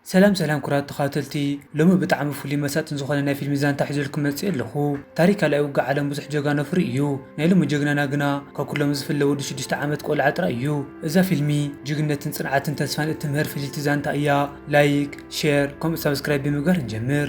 ሰላም ሰላም ኩራት ተኻተልቲ፣ ሎሚ ብጣዕሚ ፍሉይ መሳጥን ዝኾነ ናይ ፊልም ዛንታ ሒዘልኩም መጽእ ኣለኹ። ታሪክ ካልኣይ ውግእ ዓለም ብዙሕ ጀጋኑ ፍሪ እዩ። ናይ ሎሚ ጀግናና ግና ካብ ኩሎም ዝፍለ ወዲ ሽዱሽተ ዓመት ቆልዓ ጥራይ እዩ። እዛ ፊልሚ ጅግነትን ጽንዓትን ተስፋን እትምህር ፍልይቲ ዛንታ እያ። ላይክ፣ ሼር ከምኡ ሳብስክራይብ ብምግባር ንጀምር።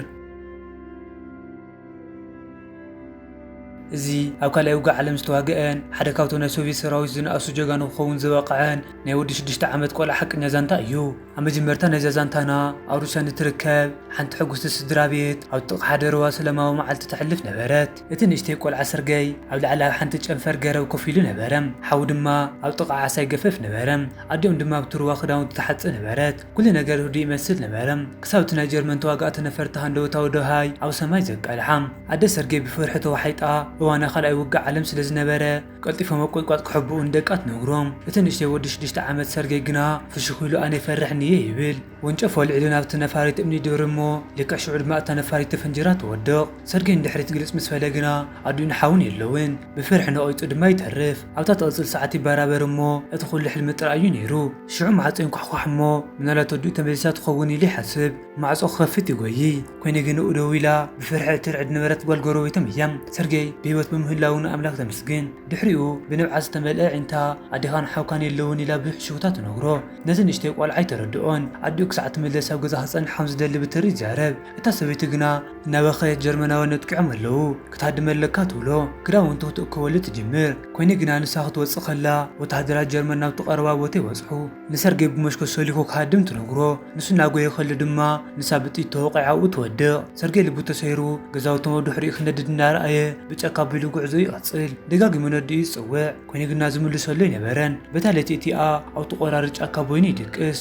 እዚ ኣብ ካልኣይ ውግእ ዓለም ዝተዋግአን ሓደ ካብቶም ናይ ሶቪየት ሰራዊት ዝነኣሱ ጀጋኑ ክኸውን ዝበቕዐን ናይ ወዲ ሽዱሽተ ዓመት ቆልዓ ሓቀኛ ዛንታ እዩ። ኣብ መጀመርታ ናይዛ ዛንታና ኣብ ሩስያ ንትርከብ ሓንቲ ሕጉስቲ ስድራ ቤት ኣብ ጥቓ ሓደ ሩባ ሰላማዊ መዓልቲ ተሕልፍ ነበረት። እቲ ንእሽተይ ቆልዓ ሰርገይ ኣብ ላዕሊ ኣብ ሓንቲ ጨንፈር ገረብ ኮፍ ኢሉ ነበረ። ሓው ድማ ኣብ ጥቓ ዓሳ ይገፍፍ ነበረ። ኣዲኦም ድማ ኣብቲ ሩባ ክዳውንቱ ትሓጽብ ነበረት። ኩሉ ነገር ህዱእ ይመስል ነበረ። ክሳብ እቲ ናይ ጀርመን ተዋጋእቲ ነፈርቲ ሃንደበታዊ ደሃይ ኣብ ሰማይ ዘቃልሓ። ኣደ ሰርጌ ብፍርሒ ተዋሒጣ እዋና ካልኣይ ውግእ ዓለም ስለ ዝነበረ ቀልጢፎም ኣብ ቁጥቋጥ ክሕብኡ ንደቃ ትነግሮም። እቲ ንእሽተይ ወዲ ሽዱሽተ ዓመት ሰርጌ ግና ፍሽኽ ኢሉ ኣነ ይፈርሕን እየ ይብል። ወንጨፍ ወልዒሉ ናብቲ ነፋሪት እምኒ ይድብር እሞ ልክዕ ሽዑ ድማ እታ ነፋሪት ተፈንጂራ ትወድቕ። ሰርጌ ንድሕሪት ግልጽ ምስ በለ ግና ኣዲኡን ሓውን የለውን። ብፍርሒ ነቒጹ ድማ ይተርፍ። ኣብታ ትቕጽል ሰዓት ይበራበር እሞ እቲ ኩሉ ሕልሚ ጥራይ እዩ ነይሩ። ሽዑ ማዕጾ ይንኳሕኳሕ እሞ ምናልባት ኣዲኡ ተመሊሳ ትኸውን ኢሉ ይሓስብ። ማዕጾ ክኸፍት ይጎዪ። ኮይነ ግን ንኡ ደው ኢላ ብፍርሒ እትርዕድ ነበረት ጓል ጎረቤቶም እያ። ሰርጌይ ብህይወት ብምህላዉ ንኣምላኽ ተመስግን። ድሕሪኡ ብንብዓት ዝተመልአ ኣዒንታ ኣዴኻን ሓውካን የለውን ኢላ ብሕሽውታ ትነግሮ። ነቲ ንእሽተይ ቆልዓ ኣይተረድኦን። ኣዲኡ ክሳዕ ትምለስ ኣብ ገዛ ክጸንሕ ከም ዝደሊ ብትሪ ይዛረብ። እታ ሰበይቲ ግና እናበኸየት ጀርመናውያን ነጥቂዖም ኣለዉ፣ ክትሃድም ኣለካ ትብሎ። ክዳውንቱ ክትእከበሉ ትጅምር። ኮይነ ግና ንሳ ክትወጽእ ከላ ወተሃደራት ጀርመን ናብቲ ቀረባ ቦታ ይበጽሑ። ንሰርጌ ብመሽኮት ሰሊኹ ክሃድም ትነግሮ። ንሱ እናጎየ ከሎ ድማ ንሳ ብጥይት ተወቒዓ ኣብኡ ትወድቕ። ሰርጌ ልቡ ተሰይሩ ገዛውቶም ኣብ ድሕሪኡ ክነድድ እናረኣየ ብጫካ ኣቢሉ ጉዕዞኡ ይቐጽል። ደጋጊሙ ነዲኡ ይጽውዕ፣ ኮይኑ ግና ዝምልሰሉ ኣይነበረን። በታ ለይቲ እቲኣ ኣብቲ ቆራሪ ጫካ በይኑ ይድቅስ።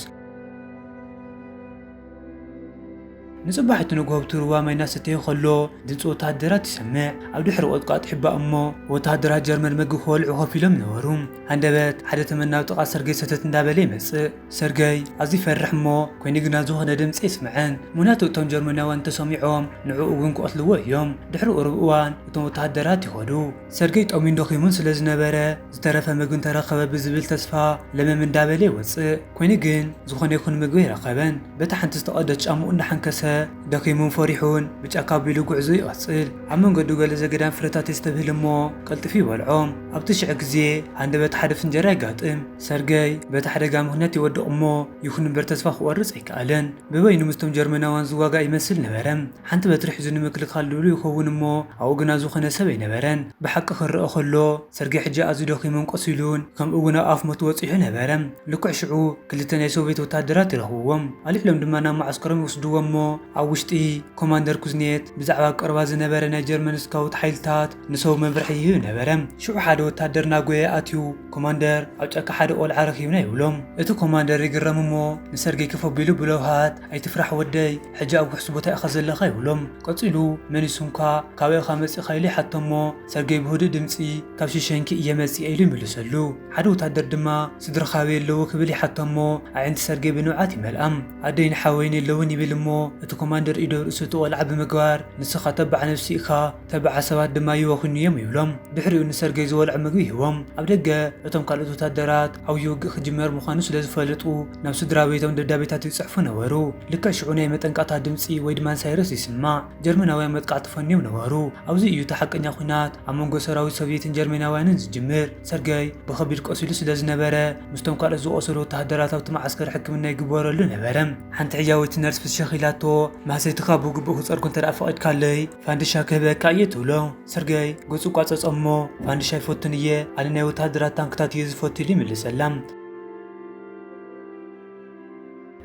ንጽባሒቱ ንግሆ ኣብቲ ሩባ ማይ እናሰተየ ከሎ ድምጺ ወተሃደራት ይሰምዕ። ኣብ ድሕሪ ቁጥቋጥ ይሕባእ እሞ ወተሃደራት ጀርመን መግቢ ክበልዑ ኮፍ ኢሎም ነበሩ። ሃንደበት ሓደ ተመን ናብ ጥቓ ሰርጌ ሰተት እንዳበለ ይመጽእ። ሰርገይ ኣዝዩ ይፈርሕ እሞ ኮይኑ ግና ዝኾነ ድምጺ ኣይስምዐን። ምኽንያቱ እቶም ጀርመናውያን እንተሰሚዖም ንዕኡ እውን ክቐትልዎ እዮም። ድሕሪ ቁሩብ እዋን እቶም ወተሃደራት ይኸዱ። ሰርገይ ጠምዩን ደኺሙን ስለ ዝነበረ ዝተረፈ ምግቢ እንተረኸበ ብዝብል ተስፋ ለመም እንዳበለ ይወጽእ። ኮይኑ ግን ዝኾነ ይኹን ምግቢ ኣይረኸበን። በታ ሓንቲ ዝተቐደት ጫምኡ እንዳሓንከሰ ደኺሙን ፈሪሑን ብጫካ ኣቢሉ ጉዕዞ ይቐጽል። ኣብ መንገዱ ገለ ዘገዳም ፍረታት የስተብህል እሞ ቀልጢፉ ይበልዖም። ኣብቲ ሽዕ ግዜ ሃንደበት ሓደ ፍንጀራ የጋጥም። ሰርገይ በቲ ሓደጋ ምኽንያት ይወድቕ እሞ ይኹን እምበር ተስፋ ክቖርጽ ኣይከኣለን። ብበይኑ ምስቶም ጀርመናውያን ዝዋጋእ ይመስል ነበረ። ሓንቲ በትሪ ሒዙ ንምክልኻል ድሉ ይኸውን እሞ ኣብኡ ግና ዝኾነ ሰብ ኣይነበረን። ብሓቂ ክረአ ከሎ ሰርጌ ሕጂ ኣዝዩ ደኺሙን ቆሲሉን ከምኡ እውን ኣብ ኣፍ ሞት በጺሑ ነበረ። ልክዕ ሽዑ ክልተ ናይ ሶቪየት ወተሃደራት ይረኽብዎም። ኣልዒሎም ድማ ናብ መዓስከሮም ይወስድዎም እሞ ኣብ ውሽጢ ኮማንደር ኩዝኔት ብዛዕባ ኣብ ቀረባ ዝነበረ ናይ ጀርመን ስካውት ሓይልታት ንሰቡ መምርሒ ይህብ ነበረ። ሽዑ ሓደ ወተሃደር ናጎየ ኣትዩ ኮማንደር ኣብ ጫካ ሓደ ቆልዓ ረኺብና ይብሎም። እቲ ኮማንደር ይግረም እሞ ንሰርጌ ከፍ ኣቢሉ ብለውሃት ኣይትፍራሕ ወደይ፣ ሕጂ ኣብ ውሕስ ቦታ ኢኻ ዘለኻ ይብሎም። ቀጺሉ መን እዩ ስምካ፣ ካበይ ኢኻ መጺእካ ኢሉ ይሓቶ እሞ ሰርጌ ብህዱእ ድምጺ ካብ ሽሸንኪ እየ መጺአ ኢሉ ይምልሰሉ። ሓደ ወታደር ድማ ስድራኻ ኣበይ ኣለዉ ክብል ይሓቶ እሞ ኣዒንቲ ሰርጌ ብንብዓት ይመልኣም። ኣደይን ሓወይን የለውን ይብል እሞ እቲ ኮማንደር ኢዱ ኣብ ርእሲ እቲ ቆልዓ ብምግባር ንስኻ ተባዕ ነብሲ ኢኻ፣ ተባዓ ሰባት ድማ ይወኽኑ እዮም ይብሎም። ድሕሪኡ ንሰርጌ ዝበልዖ ምግቢ ይህቦም። ኣብ ደገ እቶም ካልኦት ወታደራት ዓብዪ ውግእ ክጅመር ምዃኑ ስለ ዝፈለጡ ናብ ስድራ ቤቶም ደብዳቤታት ይጽሕፉ ነበሩ። ልክዕ ሽዑ ናይ መጠንቀቕታ ድምጺ ወይ ድማ ሳይረስ ይስማዕ። ጀርመናውያን መጥቃዕቲ ፈንዮም ነበሩ። ኣብዚ እዩ እቲ ሓቀኛ ኲናት ኣብ መንጎ ሰራዊት ሶቪየትን ጀርመናውያንን ዝጅምር። ሰርገይ ብኸቢድ ቆሲሉ ስለ ዝነበረ ምስቶም ካልኦት ዝቖሰሉ ወተሃደራት ኣብቲ መዓስከር ሕክምና ይግበረሉ ነበረ። ሓንቲ ሕያወይቲ ነርስ ፍሽኽ ኢላቶ፣ ማህሰይትኻ ብግቡእ ክጸርጎ እንተ ደኣ ፈቒድካለይ ፋንድሻ ክህበካ እየ ትብሎ። ሰርገይ ገጹ ቋጸጸ እሞ ፋንድሻ ኣይፈቱን እየ፣ ኣነ ናይ ወተሃደራት ታንክታት እየ ዝፈቱ ኢሉ ይምልሰላ።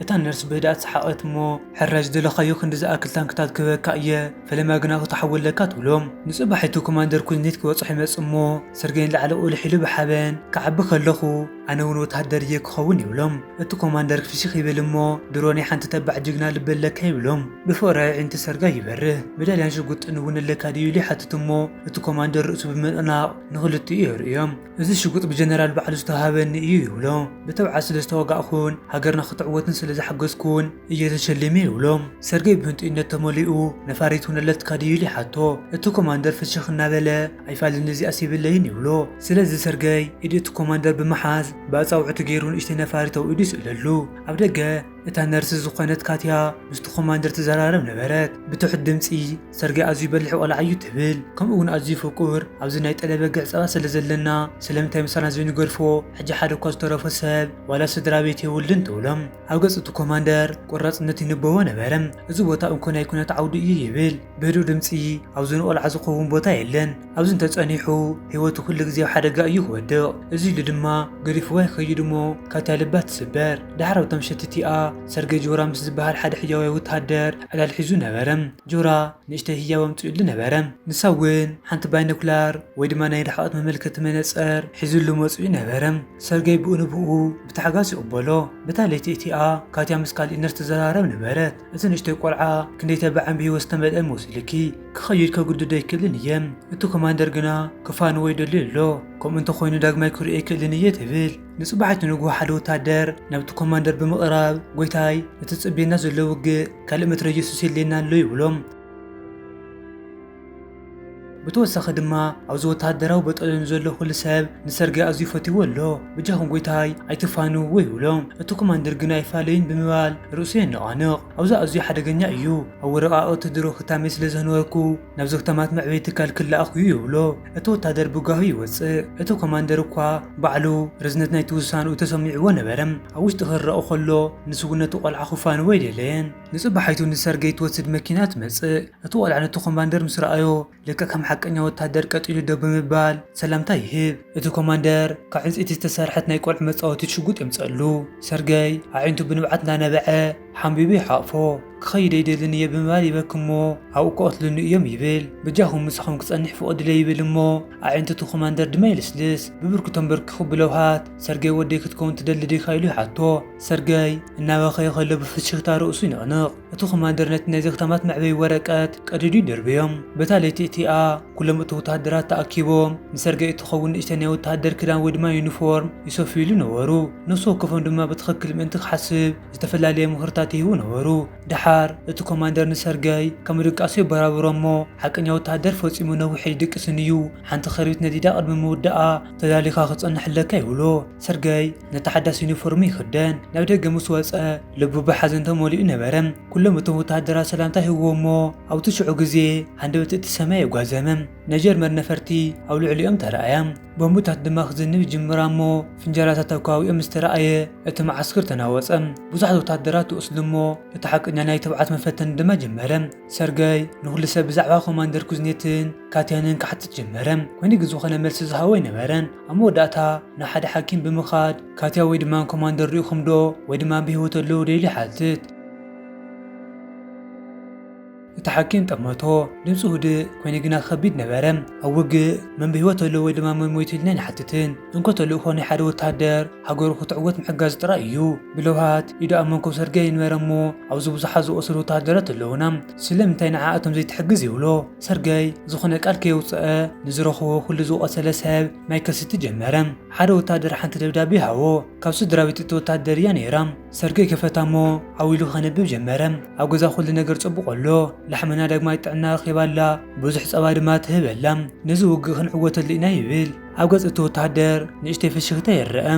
እታ ነርስ ብህድኣት ሰሓቐት እሞ ሕራይ ዝደለኻዮ ክንዲ ዝኣክል ታንክታት ክህበካ እየ፣ ፈለማ ግና ክትሓወለካ ትብሎ። ንጽባሒቱ ኮማንደር ኩዝኔት ክበጽሖ ይመጽእ እሞ ሰርገይ ንላዕሊ ቁልሕ ኢሉ ብሓበን ክዓቢ ከለኹ ኣነ እውን ወተሃደር እየ ክኸውን ይብሎም። እቲ ኮማንደር ፍሽኽ ይብል እሞ ድሮ ናይ ሓንቲ ተባዕ ጅግና ልቢ ኣለካ ይብሎም። ብፍቕሪ ኣዒንቲ ሰርገይ ይበርህ። መዳልያን ሽጉጥን እውን ኣለካ ድዩ ኢሉ ይሓትት እሞ እቲ ኮማንደር ርእሱ ብምንቕናቕ ንኽልቲኡ የርእዮም። እዚ ሽጉጥ ብጀነራል ባዕሉ ዝተዋህበኒ እዩ ይብሎ። ብተብዓት ስለ ዝተዋጋእኩን ሃገርና ክትዕወትን ስለ ዝሓገዝኩን እየ ተሸሊመ ይብሎ። ሰርገይ ብህንጡይነት ተመሊኡ ነፋሪት እውን ኣለትካ ድዩ ኢሉ ይሓቶ። እቲ ኮማንደር ፍሽኽ እናበለ ኣይፋልን እዚኣስ የብለይን ይብሎ። ስለዚ ሰርገይ ኢድ እቲ ኮማንደር ብምሓዝ ብኣጻብዕቱ ገይሩ ንእሽተይ ነፋሪት ኣብ ኢዱ ይስእለሉ። ኣብ ደገ እታ ነርስ ዝኾነት ካትያ ምስቲ ኮማንደር ትዘራረብ ነበረት። ብትሑት ድምጺ፣ "ሰርጌ ኣዝዩ በሊሕ ቆልዓ እዩ" ትብል። ከምኡ እውን ኣዝዩ ፍቁር፣ "ኣብዚ ናይ ጠለበ ግዕ ጸባ ስለ ዘለና፣ ስለምንታይ ምሳና ዘይንገድፎ? ሕጂ ሓደ እኳ ዝተረፎ ሰብ ዋላ ስድራ ቤት የብሉን" ትብሎም። ኣብ ገጽ እቲ ኮማንደር ቆራጽነት ይንበቦ ነበረ። "እዚ ቦታ እንኮ ናይ ኩናት ዓውዲ እዩ" ይብል። ብህዱእ ድምጺ፣ "ኣብዚ ንቆልዓ ዝኸውን ቦታ የለን። ኣብዚ እንተጸኒሑ፣ ህይወቱ ኩሉ ግዜ ኣብ ሓደጋ እዩ ክወድቕ። እዚ ኢሉ ድማ ገዲፍዋ ይኸይድ እሞ፣ ካትያ ልባ ትስበር። ደሓር ኣብታ ምሸት እቲኣ፣ ሰርጌ ጆራ ምስ ዝበሃል ሓደ ሕያዋይ ወተሃደር ዕላል ሒዙ ነበረ። ጆራ ንእሽተይ ህያብ ኣምጺኡሉ ነበረ። ንሳ እውን ሓንቲ ባይኖኩላር ወይ ድማ ናይ ርሕቐት መመልከቲ መነጸር ሒዙሉ መጺኡ ነበረ። ሰርጌይ ብኡ ንብኡ ብታሕጋስ ይቕበሎ። በታ ለይቲ እቲኣ፣ ካትያ ምስ ካልእ ነርስ ትዘራረብ ነበረት። እቲ ንእሽተይ ቆልዓ ክንደይ ተባዕን ብህይወት ዝተመልአ መሲሉኪ? ክኸይድ ከግድዶ ኣይክእልን እየ። እቲ ኮማንደር ግና ክፋንዎ ይደሊ ኣሎ። ከምኡ እንተኾይኑ ዳግማይ ክርእዮ ኣይክእልን እየ" ትብል። ንጽባሒቱ ንግሆ ሓደ ወታደር ናብቲ ኮማንደር ብምቕራብ፣ "ጎይታይ፣ እቲ ጽብየና ዘሎ ውግእ ካልእ መትረየሱስ የድልየና ኣሎ" ይብሎ። ብተወሳኺ ድማ ኣብዚ ወተሃደራዊ በጠሎን ዘሎ ኩሉ ሰብ ንሰርጌ ኣዝዩ ፈትይዎ ኣሎ። "በጃኹም ጎይታይ ኣይትፋንውዎ" ይብሎ። እቲ ኮማንደር ግን "ኣይፋለይን" ብምባል ርእሱ የነቓንቕ። "ኣብዚ ኣዝዩ ሓደገኛ እዩ። ኣብ ወረቓቕቲ ድሮ ክታመይ ስለ ዘንበርኩ ናብ ዘኽታማት መዕበዪ ትካል ክለኣኽ እዩ" ይብሎ። እቲ ወታደር ብጓሂ ይወጽእ። እቲ ኮማንደር እኳ ባዕሉ ርዝነት ናይቲ ውሳንኡ ተሰሚዕዎ ነበረ። ኣብ ውሽጢ ክረኣ ከሎ ንስውነቱ ቆልዓ ክፋንዎ ኣይደለየን። ንጽባሒቱ ንሰርጌይ ትወስድ መኪና ትመጽእ። እቲ ቆልዓ ነቲ ኮማንደር ምስ ረኣዮ፣ ልክዕ ከም ሓቀኛ ወተሃደር ቀጥ ኢሉ ደው ብምባል ሰላምታ ይህብ። እቲ ኮማንደር ካብ ዕንጸይቲ ዝተሰርሐት ናይ ቆልዑ መጻወቲ ሽጉጥ የምጽኣሉ። ሰርገይ ኣዒንቱ ብንብዓት እናነበዐ ሓንቢቡ ይሓቕፎ። "ክኸይድ ኣይደልን እየ" ብምባል ይበኪ እሞ፣ "ኣብኡ ክቐትሉኒ እዮም" ይብል። "በጃኹም ምሳኹም ክጸንሕ ፍቐዱለይ" ይብል እሞ፣ ኣዒንቱ እቲ ኮማንደር ድማ ይልስልስ። ብብርኩ ተንበርኪኹ ብለውሃት፣ "ሰርገይ ወደይ ክትከውን ትደሊ ዲኻ?" ኢሉ ይሓቶ። ሰርገይ እናበኸየ ከሎ ብፍሽኽታ ርእሱ ይንቕንቕ። እቲ ኮማንደር ነቲ ናይ ዘኽታማት መዕበዪ ወረቀት ቀዲዱ ይድርብዮም። በታ ለይቲ እቲኣ፣ ኩሎም እቶም ወተሃደራት ተኣኪቦም ንሰርገይ እትኸውን ንእሽተይ ናይ ወተሃደር ክዳን ወይ ድማ ዩኒፎርም ይሰፍዩሉ ነበሩ። ነፍሲ ወከፎም ድማ ብትኽክል ምእንቲ ክሓስብ ዝተፈላለየ ምኽርታት ይህቡ ነበሩ። ደሓር እቲ ኮማንደር ንሰርገይ ከም ድቃሱ የበራብሮ እሞ፣ ሓቀኛ ወተሃደር ፈጺሙ ነዊሕ ኣይድቅስን እዩ። ሓንቲ ከርቢት ነዲዳ ቅድሚ ምውዳኣ ተዳሊኻ ክትጸንሕ ኣለካ ይብሎ። ሰርገይ ነቲ ሓዳስ ዩኒፎርሙ ይኽደን። ናብ ደገ ምስ ወጸ፣ ልቡ ብሓዘን ተመሊኡ ነበረ። ኩሎም እቶም ወተሃደራት ሰላምታ ይህብዎ እሞ፣ ኣብቲ ሽዑ ግዜ ሃንደበት እቲ ሰማይ የጓዘመ። ናይ ጀርመን ነፈርቲ ኣብ ልዕሊኦም ተራእያ። ቦምብታት ድማ ክዝንብ ይጅምራ እሞ፣ ፍንጀራታት ኣብ ከባቢኦም ምስ ተራእየ፣ እቲ መዓስክር ተናወጸ። ብዙሓት ወተሃደራት ይወስዱ እሞ፣ እቲ ሓቀኛ ናይ ትብዓት መፈተኒ ድማ ጀመረ። ሰርገይ ንኹሉ ሰብ ብዛዕባ ኮማንደር ኩዝኔትን ካትያንን ክሓትት ጀመረ። ኮይኑ ግን ዝኾነ መልሲ ዝሃቦ ኣይነበረን። ኣብ መወዳእታ ናብ ሓደ ሓኪም ብምኻድ፣ "ካትያ ወይ ድማ ኮማንደር ርኢኹም ዶ? ወይ ድማ ብህይወት ኣለዉ ዶ?" ኢሉ ይሓትት። እቲ ሓኪም ጠመቶ። ድምጹ ህድእ ኮይኑ ግና ከቢድ ነበረ። ኣብ ውግእ መን ብህይወት ኣሎ ወይ ድማ መን ሞይቱ ኢልና ኣይንሓትትን። እንኮ ተልእኾ ናይ ሓደ ወተሃደር ሃገሩ ክትዕወት ምሕጋዝ ጥራይ እዩ። ብለውሃት ኢዱ ኣብ መንኮብ ሰርገይ ይንበረ እሞ፣ "ኣብዚ ብዙሓት ዝቖሰሉ ወተሃደራት ኣለዉና። ስለምንታይ ንዓኣቶም ዘይትሕግዝ?" ይብሎ። ሰርገይ ዝኾነ ቃል ከየውጽአ፣ ንዝረኸቦ ኩሉ ዝቖሰለ ሰብ ማይ ከስቲ ጀመረ። ሓደ ወተሃደር ሓንቲ ደብዳቤ ሃቦ። ካብ ስድራ ቤት እቲ ወተሃደር እያ ነይራ። ሰርገይ ከፈታ እሞ ዓው ኢሉ ከነብብ ጀመረ። ኣብ ገዛ ኩሉ ነገር ጽቡቕ ኣሎ። ላሕምና ዳግማይ ጥዕና ረኺባ ኣላ። ብዙሕ ጸባ ድማ ትህብ ኣላ። ነዚ ውግእ ክንዕወተሉ ኢና ይብል። ኣብ ገጽ እቲ ወተሃደር ንእሽተይ ፍሽኽታ ይረአ።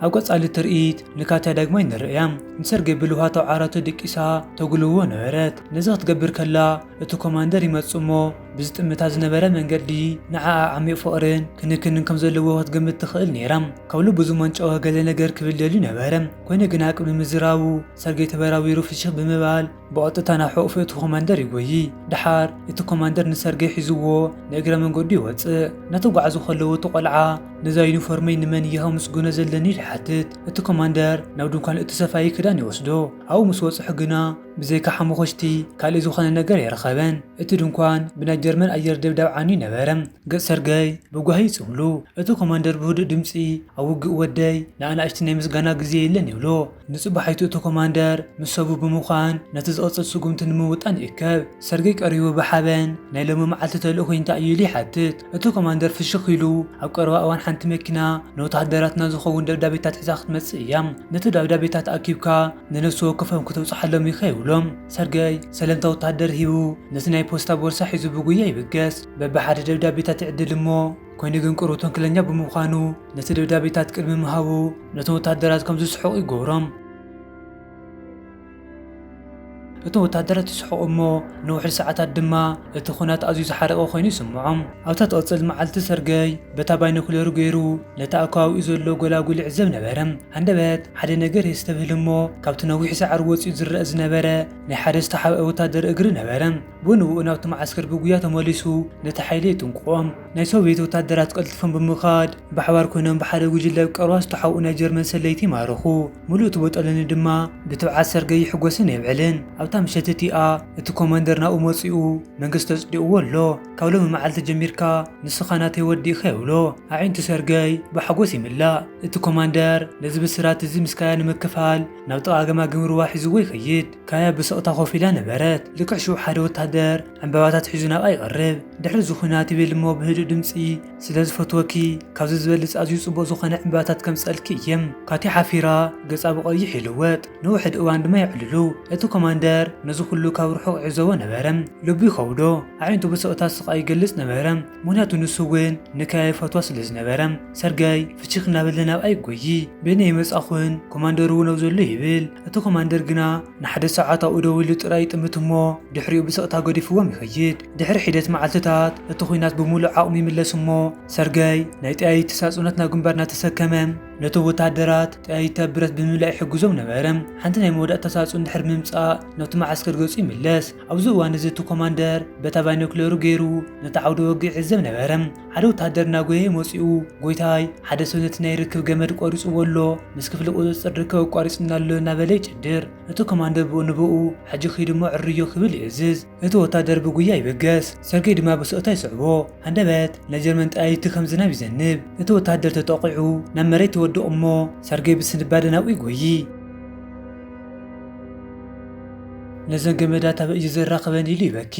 ኣብ ቀጻሊ ትርኢት ንካትያ ዳግማይ ንርእያ። ንሰርገይ ብልውሃት ኣብ ዓራቱ ደቂሳ ተጉልዎ ነበረት። ነዚ ክትገብር ከላ እቲ ኮማንደር ይመጽእ እሞ፣ ብዝጥምታ ዝነበረ መንገዲ ንዓኣ ዓሚቕ ፍቕርን ክንክንን ከም ዘለዎ ክትገምት ትኽእል ነይራ። ካብ ልቡ ዝመንጨወ ገለ ነገር ክብል ደልዩ ነበረ። ኮይኑ ግና ቅድሚ ምዝራቡ ሰርገይ ተበራቢሩ ፍሽኽ ብምባል ብቐጥታ ናብ ሕቑፊ እቲ ኮማንደር ይጎዪ። ደሓር እቲ ኮማንደር ንሰርገይ ሒዝዎ ንእግረ መንገዱ ይወጽእ። እናተጓዕዙ ከለዉ እቲ ቆልዓ፣ "ነዛ ዩኒፎርመይ ንመን እየ ከመስግኖ ዘለኒ?" ኢሉ ይሓትት። እቲ ኮማንደር ናብ ድንኳን እቲ ሰፋዪ ክዳን ይወስዶ። ኣብኡ ምስ በጽሑ ግና ብዘይካ ሓሙኾሽቲ ካልእ ዝኾነ ነገር ኣይረኸበን። እቲ ድንኳን ብናይ ጀርመን ኣየር ደብዳብ ዓንዩ ነበረ። ገጽ ሰርገይ ብጓሂ ይጽምሉ። እቲ ኮማንደር ብህዱእ ድምጺ፣ "ኣብ ውግእ ወደይ ንኣናእሽቲ ናይ ምስጋና ግዜ የለን" ይብሎ። ንጽባሒቱ እቲ ኮማንደር ምስ ሰቡ ብምዃን ነቲ ዝቕጽል ስጉምቲ ንምውጣን ይእከብ። ሰርገይ ቀሪቡ ብሓበን፣ "ናይ ሎሚ መዓልቲ ተልእኾ እንታይ እዩ?" ኢሉ ይሓትት። እቲ ኮማንደር ፍሽኽ ኢሉ፣ "ኣብ ቀረባ እዋን ሓንቲ መኪና ንወተሃደራትና ዝኸውን ደብዳቤታት ሒዛ ክትመጽእ እያ። ነቲ ደብዳቤታት ኣኪብካ ንነፍሲ ወከፎም ክተብጽሓሎም ኢኻ" ይብሎም። ሰርገይ ሰለምታ ወተሃደር ሂቡ፣ ነቲ ናይ ፖስታ ቦርሳ ሒዙ ብጉያ ይብገስ። በብሓደ ደብዳቤታት ይዕድል እሞ፣ ኮይኑ ግን ቁሩብ ተንኮለኛ ብምዃኑ፣ ነቲ ደብዳቤታት ቅድሚ ምሃቡ፣ ነቶም ወተሃደራት ከም ዝስሕቑ ይገብሮም። እቶም ወታደራት ይስሕቑ እሞ፣ ንውሕድ ሰዓታት ድማ እቲ ኹናት ኣዝዩ ዝሓረቐ ኮይኑ ይስምዖም። ኣብታ ትቕጽል መዓልቲ ሰርገይ በታ ባይኖኩለሩ ገይሩ ነቲ ኣከባቢኡ ዘሎ ጎላጉል ይዕዘብ ነበረ። ሃንደበት ሓደ ነገር የስተብህል እሞ፣ ካብቲ ነዊሕ ሳዕሪ ወጺኡ ዝረአ ዝነበረ ናይ ሓደ ዝተሓብአ ወታደር እግሪ ነበረ። ብኡ ንብኡ ናብቲ መዓስከር ብጉያ ተመሊሱ ነቲ ሓይሊ የጥንቅቖም። ናይ ሶቪየት ወታደራት ቀልጢፎም ብምኻድ ብሓባር ኮይኖም ብሓደ ጉጅለ ኣብ ቀረባ ዝተሓብኡ ናይ ጀርመን ሰለይቲ ይማረኹ። ምሉእ እቲ ቦጦሎኒ ድማ ብትብዓት ሰርገይ ይሕጎስን የብዕልን። ኣብታ ምሸት እቲኣ እቲ ኮማንደር ናብኡ መጺኡ መንግስቲ ኣጽዲቕዎ ኣሎ። ካብ ሎሚ መዓልቲ ጀሚርካ ንስኻ ናተይ ወዲ ኢኻ ይብሎ። ኣዒንቱ ሰርገይ ብሓጎስ ይምላእ። እቲ ኮማንደር ነዚ ብስራት እዚ ምስ ካያ ንምክፋል ናብ ጥቓ ገማግም ሩባ ሒዝዎ ይኸይድ። ካያ ብስቕታ ኮፍ ኢላ ነበረት። ልክዕ ሽዑ ሓደ ወታደር ዕምባባታት ሒዙ ናብኣ ይቐርብ። ድሕሪ እዚ ኹናት ይብል እሞ ብህዱእ ድምጺ፣ "ስለ ዝፈትወኪ ካብዚ ዝበልጽ ኣዝዩ ጽቡቕ ዝኾነ ዕምባባታት ከምጸልኪ እየ።" ካትያ ሓፊራ ገጻ ብቐይሕ ይልወጥ። ንውሕድ እዋን ድማ የዕልሉ። እቲ ኮማንደር ነዚ ኩሉ ካብ ርሑቕ ይዕዘቦ ነበረ። ልቡ ይኸብዶ። ኣዒንቱ ብስቕታ ስቓይ ይገልጽ ነበረ። ምኽንያቱ ንሱ እውን ንካያ ይፈትዋ ስለ ዝነበረ። ሰርገይ ፍሽኽ እናበለ ናብኣ ይጎዪ። "በየናይ መጻኹን?" ኮማንደር እውን ኣብ ዘሎ ይብል። እቲ ኮማንደር ግና ንሓደ ሰዓት ኣብኡ ደው ኢሉ ጥራይ ይጥምት እሞ ድሕሪኡ ብስቕታ ገዲፍዎም ይኸይድ። ድሕሪ ሒደት መዓልትታት እቲ ኹናት ብምሉእ ዓቕሚ ይምለስ እሞ ሰርገይ ናይ ጠያይቲ ሳጹናት ናብ ግንባር እናተሰከመ ነቶም ወታደራት ጠያይታ ብረት ብምምላእ ይሕግዞም ነበረ። ሓንቲ ናይ መወዳእታ ሳጹን ድሕሪ ምምጻእ ናብቲ መዓስከር ገጹ ይምለስ። ኣብዚ እዋን እዚ እቲ ኮማንደር በታ ባይኖክለሩ ገይሩ ነቲ ዓውደ ውግእ ይዕዘብ ነበረ። ሓደ ወታደር እናጎየ መጺኡ፣ "ጎይታይ፣ ሓደ ሰብ ነቲ ናይ ርክብ ገመድ ቆሪጽዎ ኣሎ፣ ምስ ክፍሊ ቁጽጽር ርክብ ኣቋሪጽና ኣሎ" እናበለ ይጭድር። እቲ ኮማንደር ብኡ ንብኡ፣ "ሕጂ ኺድ እሞ ዕርዮ" ክብል ይእዝዝ። እቲ ወታደር ብጉያ ይብገስ፣ ሰርገይ ድማ ብስቕታ ይስዕቦ። ሃንደበት ናይ ጀርመን ጠያይቲ ከም ዝናብ ይዘንብ። እቲ ወታደር ተጠቒዑ ናብ መሬት ይወድቕ እሞ ሰርገይ ብስንባደ ናብኡ ይጎዪ። "ነዘን ገመዳት ኣበይ እዩ ዘራኽበን?" ኢሉ ይበኪ።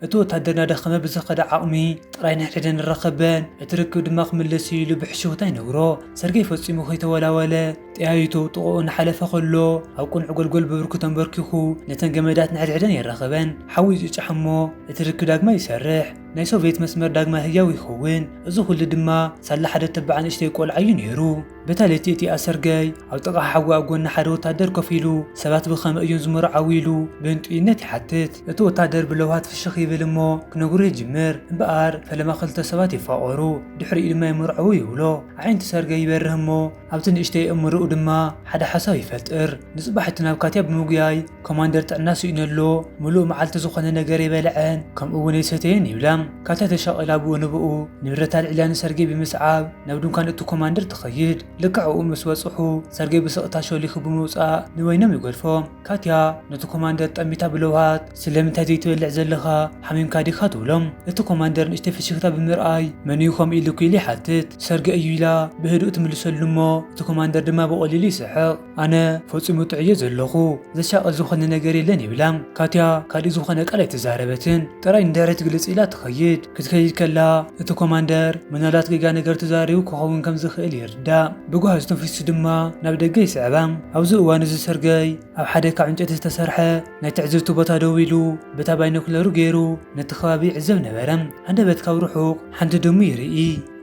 እቲ ወታደር እናደኸመ ብዝኸደ ዓቕሚ ጥራይ ንሕድሕደን ንራኸበን፣ እቲ ርክብ ድማ ክምለስ እዩ ኢሉ ብሕሽውታ ይነግሮ። ሰርገይ ፈጺሙ ከይተወላወለ ጠያይቱ ጥቕኡ እናሓለፈ ከሎ ኣብ ቅኑዕ ጎልጎል ብብርኩ ተንበርኪኹ ነተን ገመዳት ንሕድሕደን የራኽበን። ሓዊ ይጭጫሕ እሞ እቲ ርክብ ዳግማይ ይሰርሕ። ናይ ሶቪየት መስመር ዳግማይ ህያው ይኸውን። እዚ ኩሉ ድማ ሳላ ሓደ ተባዕ ንእሽተይ ቆልዓ እዩ ነይሩ። በታ ለይቲ እቲኣ ሰርገይ ኣብ ጥቓ ሓዊ ኣብ ጎኒ ሓደ ወታደር ኮፍ ኢሉ ሰባት ብኸመይ እዮም ዝምርዓዉ ኢሉ ብህንጡይነት ይሓትት። እቲ ወታደር ብለውሃት ፍሽኽ ይብል እሞ ክነግሮ ይጅምር። እምበኣር ፈለማ ክልተ ሰባት ይፋቐሩ፣ ድሕሪኡ ድማ ይምርዓዉ ይብሎ። ኣዒንቲ ሰርገይ ይበርህ እሞ ኣብቲ ንእሽተይ ኣእምሮኡ ድማ ሓደ ሓሳብ ይፈጥር። ንጽባሕ እቲ ናብ ካትያ ብምጉያይ ኮማንደር ጥዕና ስኢኑ ኣሎ፣ ምሉእ መዓልቲ ዝኾነ ነገር ኣይበልዐን፣ ከምኡ እውን ኣይሰተየን ይብላ። ካትያ ተሻቒላ ብኡ ንብኡ ንብረታ ኣልዒላ ንሰርጌ ብምስዓብ ናብ ድንኳን እቲ ኮማንደር ትኸይድ። ልክዕ ኣብኡ ምስ በጽሑ ሰርጌ ብስቕታ ሾሊኹ ብምውጻእ ንበይኖም ይገድፎ። ካትያ ነቲ ኮማንደር ጠሚታ ብለውሃት፣ "ስለምንታይ ዘይትበልዕ ዘለኻ? ሓሚምካ ዲኻ?" ትብሎ። እቲ ኮማንደር ንእሽተይ ፍሽኽታ ብምርኣይ፣ "መን እዩ ከምኡ ኢሉኪ?" ኢሉ ይሓትት። "ሰርጌ እዩ" ኢላ ብህዱእ ትምልሰሉ እሞ እቲ ኮማንደር ድማ ብቐሊሉ ይስሕቕ። "ኣነ ፈጺሙ ጥዑየ ዘለኹ፣ ዘሻቕል ዝኾነ ነገር የለን" ይብላ። ካትያ ካልእ ዝኾነ ቃል ኣይተዛረበትን። ጥራይ ንድሕሪት ግልጽ ኢላ ትኸይድ። ክትከይድ ከላ እቲ ኮማንደር ምናልባት ጌጋ ነገር ተዛሪቡ ክኸውን ከም ዝኽእል ይርዳእ። ብጓሂ ዝተንፊሱ ድማ ናብ ደገ ይስዕባ። ኣብዚ እዋን እዚ ሰርገይ ኣብ ሓደ ካብ ዕንጨይቲ ዝተሰርሐ ናይ ትዕዝብቲ ቦታ ደው ኢሉ በታ ባይኖኩለሩ ገይሩ ነቲ ከባቢ ይዕዘብ ነበረ። ሃንደበት ካብ ርሑቕ ሓንቲ ድሙ ይርኢ።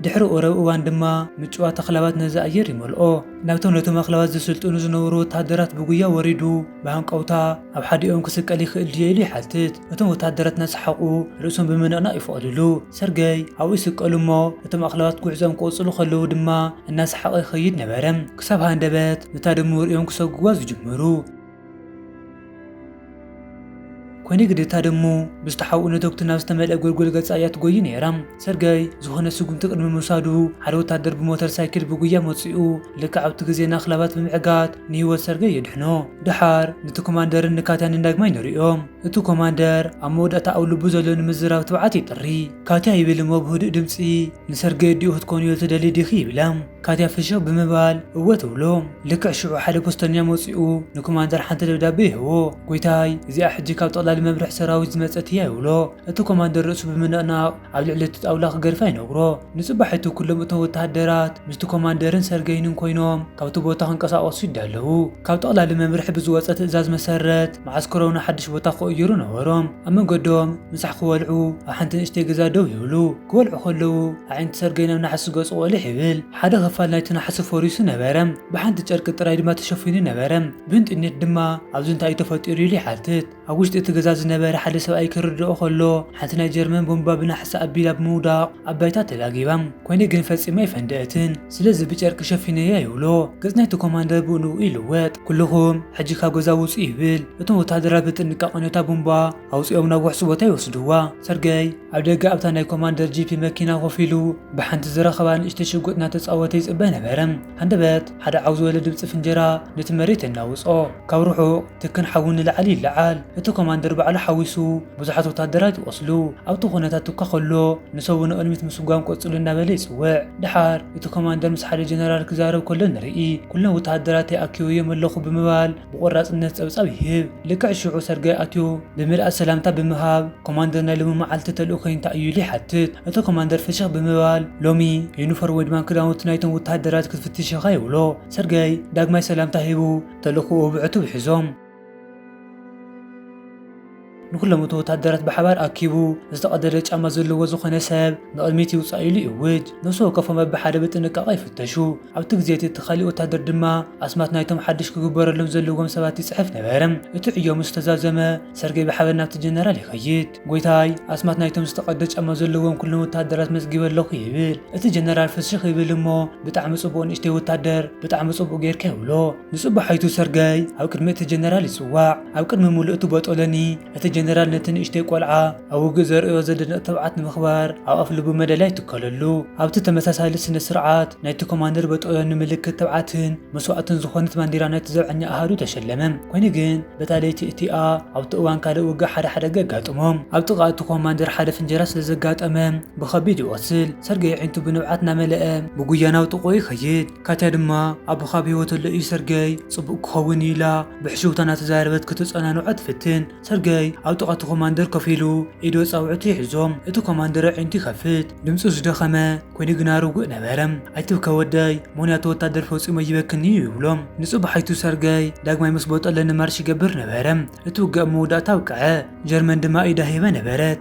ድሕሪ ቁሩብ እዋን ድማ ምጭዋት ኣኽላባት ነዚ ኣየር ይመልኦ። ናብቶም ነቶም ኣኽላባት ዝስልጥኑ ዝነበሩ ወተሃደራት ብጉያ ወሪዱ ብሃንቀውታ ኣብ ሓዲኦም ክስቀል ይኽእል ድየ ኢሉ ይሓትት። እቶም ወተሃደራት እናሰሓቑ ርእሶም ብምንቕናቕ ይፈቕድሉ። ሰርገይ ኣብኡ ይስቀሉ እሞ እቶም ኣኽላባት ጉዕዞኦም ክቕጽሉ ከለዉ ድማ እናሰሓቐ ይኸይድ ነበረ። ክሳብ ሃንደበት ነታ ድሙ ርእዮም ክሰጉዋ ዝጅምሩ። ኮይኑ ግዲ እታ ድሙ ብዝተሓብኡ ነተጉቲ ናብ ዝተመልአ ጎልጎል ገጻ እያ ትጎዪ ነይራ። ሰርገይ ዝኾነ ስጉምቲ ቅድሚ ምውሳዱ ሓደ ወታደር ብሞተር ሳይክል ብጉያ መጺኡ ልክዕ ኣብቲ ግዜ ንኣኽላባት ብምዕጋት ንህይወት ሰርገይ የድሕኖ። ደሓር ነቲ ኮማንደርን ንካትያን ንዳግማይ ንርእዮም። እቲ ኮማንደር ኣብ መወዳእታ ኣብ ልቡ ዘሎ ንምዝራብ ትብዓት ይጥሪ። "ካትያ" ይብል እሞ ብህዱእ ድምጺ፣ "ንሰርገይ ኣዲኡ ክትኮንዮ ትደሊ ዲኺ?" ይብላ። ካትያ ፍሽኽ ብምባል "እወ" ትብሎ። ልክዕ ሽዑ ሓደ ፖስተኛ መጺኡ ንኮማንደር ሓንቲ ደብዳቤ ይህቦ። "ጎይታይ፣ እዚኣ ሕጂ ካብ ጠቕላሊ መምርሒ ሰራዊት ዝመጸት እያ" ይብሎ። እቲ ኮማንደር ርእሱ ብምንቕናቕ ኣብ ልዕሊ እቲ ጣውላ ክገድፋ ይነግሮ። ንጽባሒቱ ኩሎም እቶም ወተሃደራት ምስቲ ኮማንደርን ሰርገይንን ኮይኖም ካብቲ ቦታ ክንቀሳቐሱ ይዳለዉ። ካብ ጠቕላሊ መምርሒ ብዝወጸ ትእዛዝ መሰረት መዓስከሮም ንሓድሽ ቦታ ክቕይሩ ነበሮም። ኣብ መንገዶም ምሳሕ ክበልዑ ኣብ ሓንቲ ንእሽተይ ገዛ ደው ይብሉ። ክበልዑ ከለዉ ኣዒንቲ ሰርገይ ናብ ናሕሲ ገጹ ቆሊሕ ይብል። ሓደ ክፋል ናይቲ ናሕሲ ፈሪሱ ነበረ። ብሓንቲ ጨርቂ ጥራይ ድማ ተሸፊኑ ነበረ። ብእንጥኒት ድማ፣ "ኣብዚ እንታይ እዩ ተፈጢሩ?" ኢሉ ይሓትት። ኣብ ውሽጢ እቲ ገዛ ዝነበረ ሓደ ሰብኣይ ክርድኦ ከሎ፣ ሓንቲ ናይ ጀርመን ቦምባ ብናሕሲ ኣቢላ ብምውዳቕ ኣብ ባይታ ተላጊባ። ኮይኑ ግን ፈጺማ ኣይፈንደአትን። ስለዚ ብጨርቂ ሸፊነያ ይብሎ። ገጽ ናይቲ ኮማንደር ብኡ ንብኡ ይልወጥ። "ኩልኹም ሕጂ ካብ ገዛ ውጹ" ይብል። እቶም ወተሃደራት ብጥንቃቐ ነታ ቦምባ ኣውጺኦም ናብ ውሕሱ ቦታ ይወስድዋ። ሰርገይ ኣብ ደገ ኣብታ ናይ ኮማንደር ጂፒ መኪና ኮፍ ኢሉ ብሓንቲ ዝረኸባ ንእሽተይ ሽጉጥ እናተጻወተ ይጽበ ነበረ። ሃንደበት ሓደ ዓው ዝበለ ድምጺ ፍንጀራ ነቲ መሬት የናውጾ። ካብ ርሑቕ ትክን ሓዊ ንላዕሊ ይለዓል። እቲ ኮማንደር ባዕሉ ሓዊሱ ብዙሓት ወታደራት ይቖስሉ። ኣብቲ ኩነታት እኳ ከሎ ንሰቡ ንቕድሚት ምስጓም ቀጽሉ እናበለ ይጽውዕ። ደሓር እቲ ኮማንደር ምስ ሓደ ጀነራል ክዛረብ ከሎ ንርኢ። "ኩሎም ወተሃደራተይ ኣኪበዮም ኣለኹ" ብምባል ብቆራጽነት ጸብጻብ ይህብ። ልክዕ ሽዑ ሰርገይ ኣትዩ ብምልኣት ሰላምታ ብምሃብ፣ "ኮማንደር፣ ናይ ሎሚ መዓልቲ ተልእኾ እንታይ እዩ?" ኢሉ ይሓትት። እቲ ኮማንደር ፍሽኽ ብምባል፣ "ሎሚ ዩኒፎርም ወይ ድማ ክዳውንቲ ናይቶም ወተሃደራት ክትፍትሽ ኢኻ" ይብሎ። ሰርገይ ዳግማይ ሰላምታ ሂቡ፣ ተልእኾኡ ብዕቱብ ሒዞም። ንኹሎም እቲ ወተሃደራት ብሓባር ኣኪቡ፣ ዝተቐደደ ጫማ ዘለዎ ዝኾነ ሰብ ንቕድሚት ይውጻእ ኢሉ ይእውጅ። ነፍሲ ወከፎም በብሓደ ብጥንቃቐ ይፍተሹ። ኣብቲ ግዜ እቲ፣ እቲ ካሊእ ወተሃደር ድማ ኣስማት ናይቶም ሓድሽ ክግበረሎም ዘለዎም ሰባት ይጽሕፍ ነበረ። እቲ ዕዮ ምስ ተዛዘመ፣ ሰርገይ ብሓበን ናብቲ ጀነራል ይኸይድ። "ጎይታይ፣ ኣስማት ናይቶም ዝተቐደ ጫማ ዘለዎም ኩሎም ወተሃደራት መዝጊበ ኣለኹ" ይብል። እቲ ጀነራል ፍሽኽ ይብል እሞ፣ "ብጣዕሚ ጽቡቕ ንእሽተይ ወታደር፣ ብጣዕሚ ጽቡቕ ጌርካ" ይብሎ። ንጽባሒቱ ሰርገይ ኣብ ቅድሚ እቲ ጀነራል ይጽዋዕ። ኣብ ቅድሚ ምሉእ እቲ ቦጦሎኒ፣ እቲ ጀነራል ነቲ ንእሽተይ ቆልዓ ኣብ ውግእ ዘርእዮ ዘደንቕ ትብዓት ንምኽባር ኣብ ኣፍ ልቡ መዳልያ ይትከለሉ። ኣብቲ ተመሳሳሊ ስነ ስርዓት፣ ናይቲ ኮማንደር ቦጦሎኒ ምልክት ትብዓትን መስዋእትን ዝኾነት ባንዲራ ናይቲ ዘብዐኛ ኣሃዱ ተሸለመ። ኮይኑ ግን፣ በታ ለይቲ እቲኣ ኣብቲ እዋን ካልእ ውግእ ሓደ ሓደጋ ኣጋጥሞ። ኣብ ጥቓ እቲ ኮማንደር ሓደ ፍንጀራ ስለ ዘጋጠመ ብኸቢድ ይቖስል። ሰርገይ ኣዒንቱ ብንብዓት እናመልአ ብጉያ ናብ ጥቕኡ ይኸይድ። ካትያ ድማ፣ "ኣቦኻ ብህይወት ኣሎ እዩ ሰርገይ፣ ጽቡቕ ክኸውን እዩ" ኢላ ብሕሽውታ እናተዛረበት ክትጸናንዖ ትፍትን። ሰርገይ ኣብ ጥቓ እቲ ኮማንደር ኮፍ ኢሉ ኢዱ ኣጻብዕቱ ይሕዞ። እቲ ኮማንደር ኣዒንቱ ይኸፍት። ድምጹ ዝደኸመ ኮይኑ ግና ርጉእ ነበረ። "ኣይትብከ ወደይ፣ ምኽንያቱ ወታደር ፈጺሙ ኣይበክን እዩ" ይብሎ። ንጽባሒቱ ሰርገይ ዳግማይ ምስ ቦጦሎኒ ማርሽ ይገብር ነበረ። እቲ ውግእ ኣብ መወዳእታ ኣብቅዐ። ጀርመን ድማ ኢዳ ሂባ ነበረት።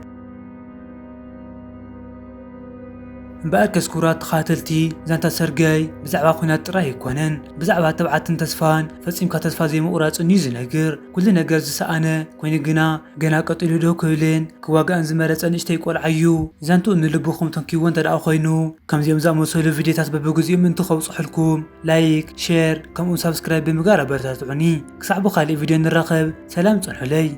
እምበኣርከስ ክቡራት ተኸታተልቲ፣ ዛንታ ሰርገይ ብዛዕባ ኲናት ጥራይ ኣይኮነን። ብዛዕባ ትብዓትን ተስፋን፣ ፈጺምካ ተስፋ ዘይምቑራጽን እዩ ዝነግር። ኩሉ ነገር ዝሰኣነ ኮይኑ ግና ገና ቀጺሉ ደው ክብልን ክዋጋእን ዝመረጸ ንእሽተይ ቆልዓ እዩ። ዛንትኡ ንልብኹም ተንክይዎ እንተ ደኣ ኮይኑ፣ ከምዚኦም ዝኣመሰሉ ቪድዮታት በብግዜኡ ምእንቲ ከብጽሑልኩም፣ ላይክ፣ ሼር፣ ከምኡውን ሳብስክራይብ ብምግባር ኣበረታትዑኒ። ክሳዕ ብኻልእ ቪድዮ ንራኸብ፣ ሰላም ጽንሑለይ።